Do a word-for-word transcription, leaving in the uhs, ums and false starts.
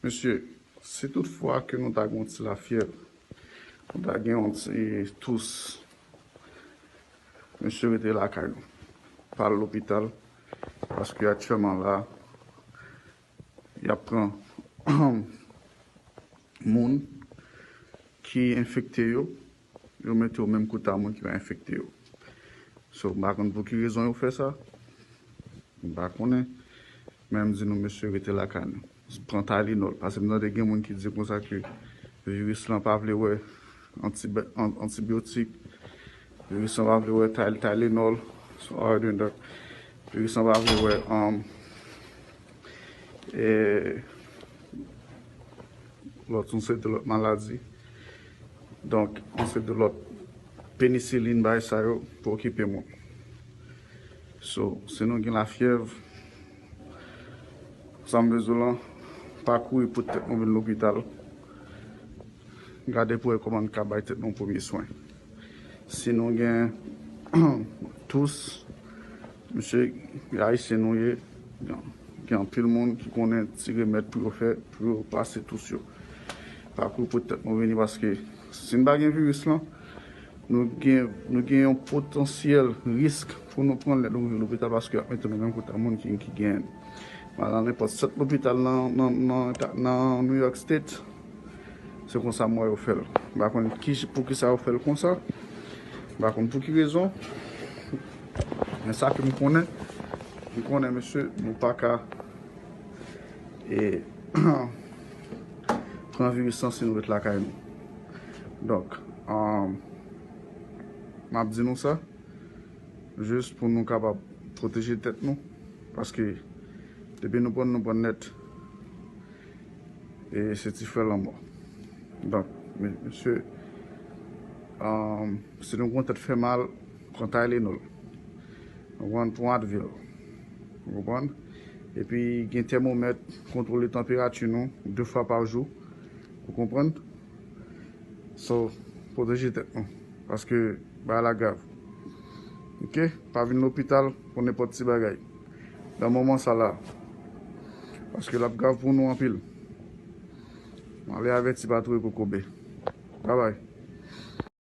Mesye, si toutfwa ke nou ta gen yon ti lafyèv, nou ta gen yon ti tous, mesye, rete lakay nou. Pa al lopital, paske aktyèlman la, y ap pran moun ki enfekte yo, yo mete yo menm kote a moun ki pa enfekte yo. So, m pa konn pou ki rezon yo fè sa. M pa konnen. Men m di nou, mesye, rete lakay nou. Pran Tylenol. Paske m tande gen moun ki di konsa ke viris lan pa vle wè anti-, an-, antibyotik. Viris lan pa vle wè Tyl-, Tylenol. So, how are you doing, doc? Viris lan pa vle wè, um, e, lòt, yon seri de lòt maladi. Donk, yon seri de lòt penisilin, bagay sa yo, pou okipe moun. So, si nou gen lafyèv, sa m bezwen lan, pa kouri pou tèt nou vin lopital. Gade pou wè kòman n ka bay tèt nou premye swen. Si nou gen tous, mesye, Ayisyen nou ye, gen, gen anpil moun ki konnen ti remèd pou yo fè, pou yo pase tous yo. Pa kouri pou tèt nou vini, paske si n pa gen viris lan, nou gen, nou gen yon potansyèl risk pou nou pran lè nou rive lopital, paske y ap mete nou menm kote a moun ki, ki gen mal nan nenpòt sèt lopital nan, nan, nan, nan New York State. Se konsa m wè yo fè l. M pa konn ki, pou ki sa yo fè l konsa. M pa konn pou ki rezon. Men sa ke m konnen, m konnen, mesye, nou pa ka, e, pran viris lan si nou ret lakay nou. Donk, um, m ap di nou sa, jis pou nou kapab pwoteje tèt nou, paske depi nou pran, nou pran nèt, e se ti frè lanmò. Donk, me-, mesye, um, si nou gen yon tèt fè mal, pran Tylenol. Nou pran, pran Advil. Ou konprann? Epi gen tèmomèt, kontwole tanperati nou de fwa pa jou. Ou konprann? So, pwoteje tèt nou. Paske bagay la grav. Oke? Pa vin lopital pou nenpòt ti bagay. Nan moman sa la. Paske l ap grav pou nou anpil. Mwen ale avèti pa toure kokobe. Babay.